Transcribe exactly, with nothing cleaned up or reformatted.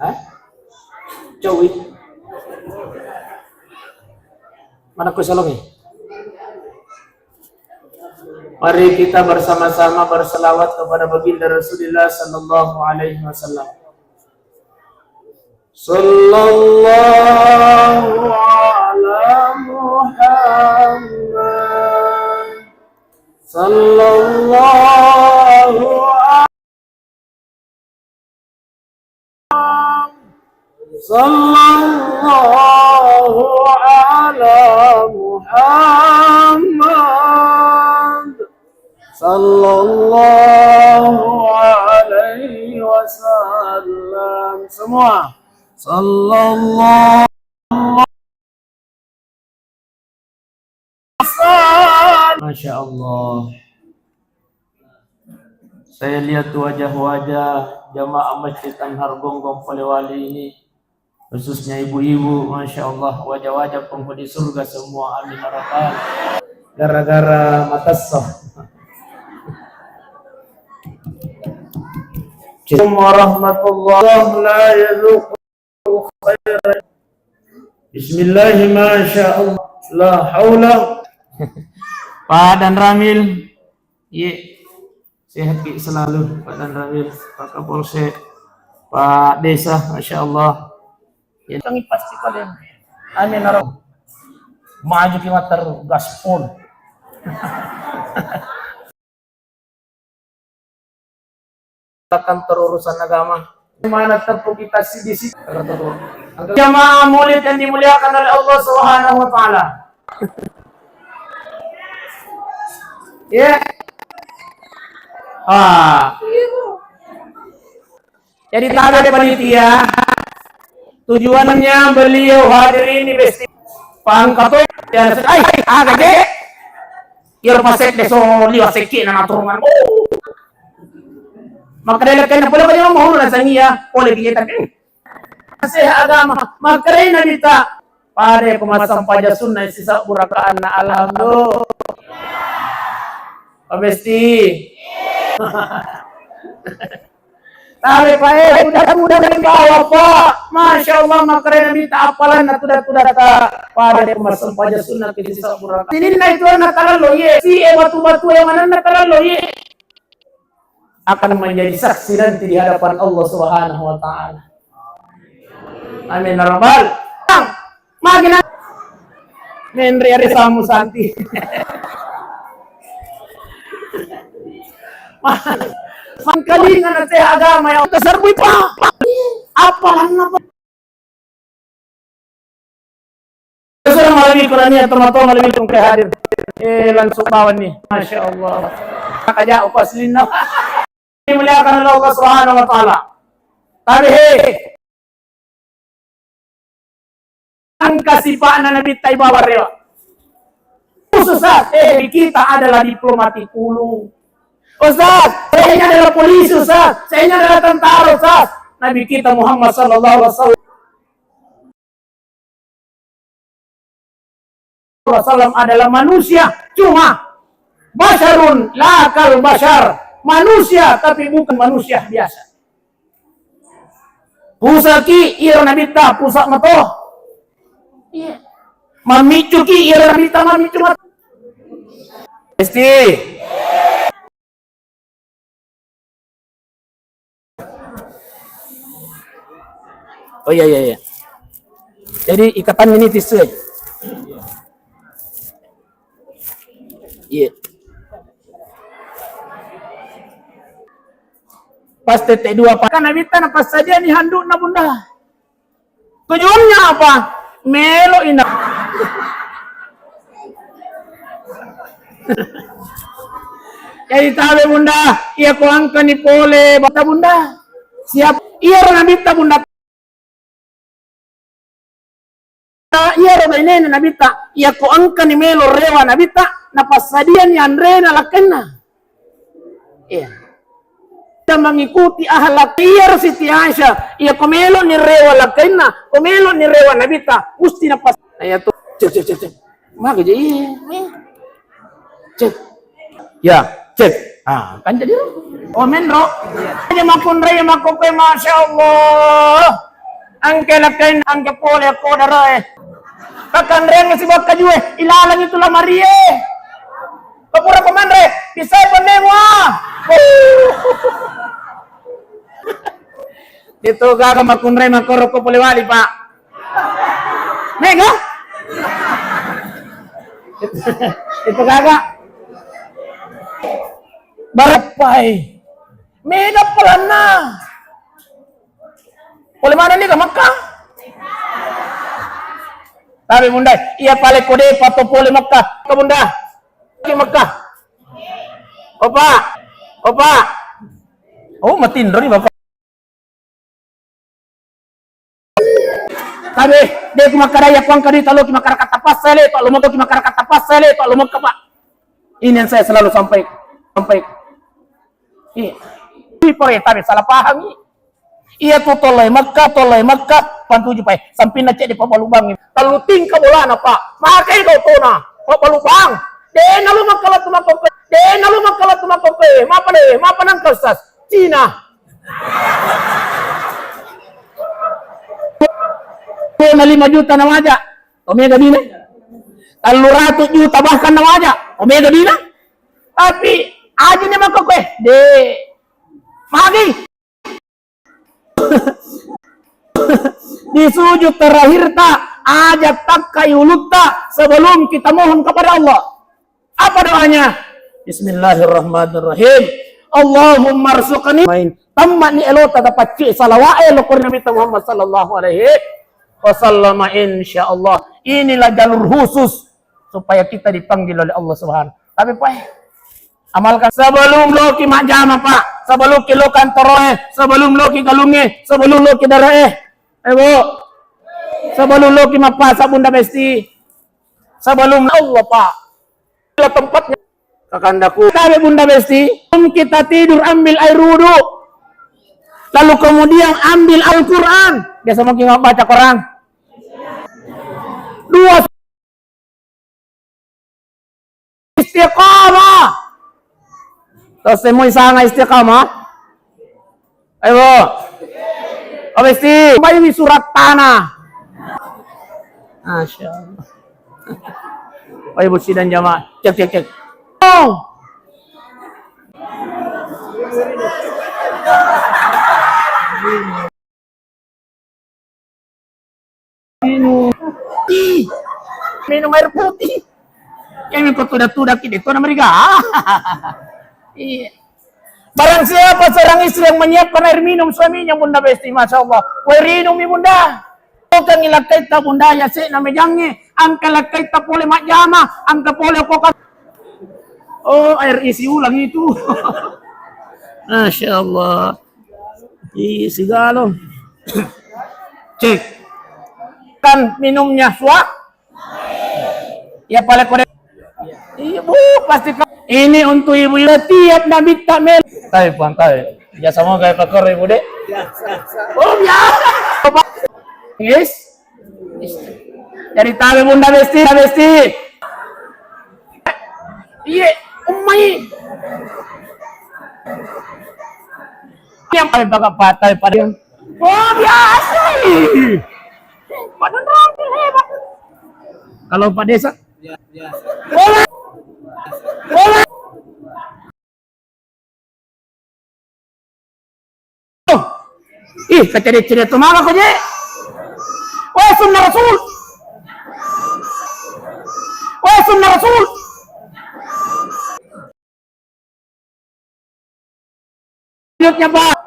Hah? Cowi. Mana ku salongi? Mari kita bersama-sama berselawat kepada baginda Rasulullah sallallahu alaihi wasallam. Sallallahu ala Muhammad. Sallallahu Sallallahu ala Muhammad. Sallallahu alaihi wasallam. Semua. Sallallahu Masya Allah. Saya lihat wajah-wajah jamaah Masjid Anhar Gonggong Polewali ini, khususnya ibu-ibu, Masya Allah, wajah-wajah penghuni surga semua. Amin ya rabbal. Gara-gara matassa. Assalamualaikum warahmatullahi wabarakatuh. Bismillah, masya Allah, la haula. Pak Dan Ramil, ye, sehat ki selalu, Pak Dan Ramil, Pak Kapolsek, Pak Desa, masya Allah. Ya, tangi pasti kalian. Amin, ya Rabb. Maju ki mater gaspol. Kantor urusan agama. Mana tepuk kita sih di sini? Jamaah maulid yang dimuliakan oleh Allah Subhanahu wa Ta'ala. Ya. Ah. Jadi, tabe panitia, tujuannya beliau hadirin di festival. Pangkat tuh, ya, ai, aga je. Iyaro pasedde so liwa sekki na naturungan. Oh. Maka dia lekena pole ko dia mau na sangia, pole ki tapi. Sehat agama, maka dia Nabi ta. Pada ko massempajang sunnah sisa burakaanna, alhamdulillah. Pabesti. Tabe, Pak, eh, udah, udah, udah, bawa, Pak. Masya Allah, makkeda Nabitta appalanna tuda-tudata. Pada ko massempajang sunnah ke sisa buraka. Sininna itu anak talallo, ye. Si, eh, batu-batu yang mana anak talallo, ye. Akan menjadi saksi nanti di hadapan Allah Subhanahu wa Ta'ala. Amin ya rabbal. Magi na menri ari samu santi. Mangkalinga na teh agama ya. Taserbu, Pak. Appalanna, Pak? Sudah malami kurania teman-teman malami tungkai hadir. Eh, langsung bawa nih. Masya Allah. Maka jauh pas lina. Dimuliakan oleh Allah Subhanahu wa Ta'ala. Tapi he, engka sipa'na Nabitta ibawa rewa. Khusus, Ustaz, eh, kita adalah diplomatik dulu. Ustaz, saya ini adalah polisi, Ustaz. Saya ini adalah tentara, Ustaz. Nabi kita Muhammad sallallahu alaihi wasallam wasallam adalah manusia, cuma basyarun la kal basyar, manusia tapi bukan manusia biasa. Pusaki iro Nabitta pusa mato. Iya. Mamiccuki iro Nabitta mamiccu mato. Esti. Oh iya, iya, iya. Jadi ikatan ini tisu ya? Iya. Pas tette dua, Pak. Kan Nabitta napassadiani handukna, Bunda. Tujuannya apa? Melo ina. Jadi tabe, Bunda, iya ko engkani pole bata, Bunda. Siap. Iya ro Nabitta, Bunda. Iyaro bainena Nabitta, iyako engkani melo rewa Nabitta, napassadiani anrena lakkainna. Iya. Kita mengikuti akhlak iyaro Siti Aisyah, iyako meloni rewa lakkainna, ko meloni rewa Nabitta, musti napas-, nah, iya tu. Cek, cek, cek, cek. Maka jadi, iya, iya. Cek. Ya, cek. Ah, kan jadi ro. Oh, menro. Aja makunrai makokoe, Masya Allah. Engka lakkain, engka pole ko darae. Kakanreng si bakka jue, ilalang itu lamarie. Papura pamanre, bisa pennemu ah. Itu gaga makunrai makkoro ko pole wali, Pak. Mega? Itu gaga. Barapai. Mega pelanna. Pole manenni ka Mekka? Tabe Bunda, iya pale kode pato pole Mekka. Ka Bunda. Ki Mekka. Opa. Opa. Oh, matinro ni Bapak. Tabe, de ku makkadai, aku angka duita loki makkada katta passai le, to lo Mekka ki makkada katta passai le, to lo Mekka, Pak. Ini yang saya selalu sampaikan, sampaikan. Iya. Ini pore tabe salah paham ini. Iya tu tolai Mekka, tolai Mekka, pantuju pae. Sampinna cedde pabbalu bang. Tellu tingka bolana, Pak. Makai kau tona, pabbalu bang. Dena lu Mekka latu makope. Dena lu Mekka latu makope. Mapa de, mapa nangka Ustaz? Cina. Kena lima juta na waja. Omega dina. Tellu ratu juta bahkan na waja. Omega dina. Tapi aja ni makope. De. Magi. Di sujud terakhirta, aja takkai ulutta sebelum kita mohon kepada Allah. Apa doanya? Bismillahirrahmanirrahim. Allahumma rzuqni main. Tamma ni elota tapacci salawat elo kori Nabi Muhammad sallallahu alaihi wasallam, insyaallah. Inilah jalur khusus supaya kita dipanggil oleh Allah Subhanahu. Tapi Pak, amalkan sebelum loki majjama, Pak, sebelum ki lo kantoroe, sebelum loki galunge, sebelum loki darae. Eh, Bu. Sebelum loki mappasa Bunda Besti. Sebelum Allah, Pak. Itulah tempatnya. Kakandaku. Tabe Bunda Besti, sebelum kita tidur ambil air wudhu. Lalu kemudian ambil Al-Quran. Biasa mungkin baca Quran. Dua Istiqamah. Terus semua isanga istiqamah. Ayo, Bu. Apa isti? Bayi surat tanah. Masya Allah. Ayo, Bu, sidang jamaah. Cek, cek, cek. Oh. Minum. Ih. Minum air putih. Yang ikut tudak-tudak itu, itu namanya. Iya. Barang siapa seorang istri yang menyiapkan air minum suaminya, Bunda Besti, Masya Allah. Woi, rinumi, Bunda. Bukan ilakkaita, Bunda, ya, sik, namejangi. Angka lakkaita pole majjama, angka pole kokan. Oh, air isi ulang itu. Masya Allah. Iya, sigalo. Cek. Kan minumnya suah? Ya, pale kode. Iya, Bu, pasti ka-, ini untuk ibu-ibu tiap nabi tak mel. Tai, Puang, tai. Ya, semoga ya pakor ibu dek. Oh, biasa. Yes. Jadi tabe Bunda Besti, Bunda Besti. Iye, ummai. Yang paling bakal patah pada yang, oh, biasa. Pada nanti hebat. Kalau Pak Desa? Bola. Bola. Ih, kacede-cede to mama ko je. Wah, sunna Rasul. Wah, sunna Rasul. Hidupnya, Pak.